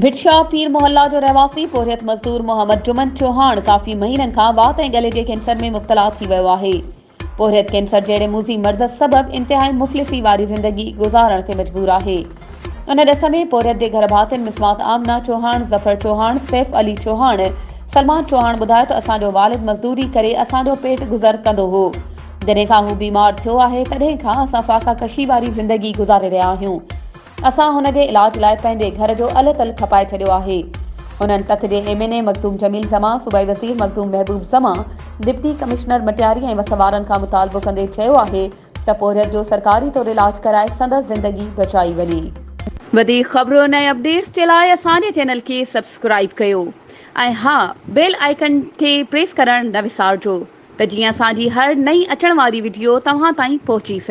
ڀٽ شاهه پير محلا جو رهواسي پورهيت مزدور محمد جمن چوهاڻ ڪافي مهينن کان وات ۽ ڳلي جي ڪينسر ۾ مبتلا ٿي ويو آهي. پورهيت ڪينسر جهڙي موذي مرض سبب انتهائي مفلسي واري زندگي گذارڻ تي مجبور آهي. ان ڏس ۾ پورهيت جي گهر ڀاتين مسمات آمنه چوهاڻ، ظفر چوهاڻ، سيف علي چوهاڻ، سلمان چوهاڻ ٻڌايو ته اسان جو والد مزدوري ڪري اسان جو پيٽ گذر ڪندو هو. جڏهن کان هو بيمار ٿيو آهي تڏهن کان اسان فاقه ڪشي واري زندگي گذاري رهيا آهيون. اسان هن جي علاج لاء پنهنجي گهر جو الهه تلهه کپائي ڇڏيو آهي. هنن تڪ جي M N A Makhdoom Jamil Zaman, صوبائي وزير مخدوم محبوب زمان، ڊپٽي ڪمشنر مٽياري ۽ وس وارن کان مطالبو ڪندي چيو آهي ته پورهيت جو سرڪاري طور علاج ڪرائي سندس زندگي بچائي وڃي. وڌيڪ خبرن ۽ اپڊيٽس جي لاء اسان جي چينل کي سبسڪرائيب ڪيو ۽ ها بيل آئيڪن کي پريس ڪرڻ نه وسارجو ته جيئن اسان جي هر نئين اچڻ واري وڊيو توهان تائين پهچي سگهي.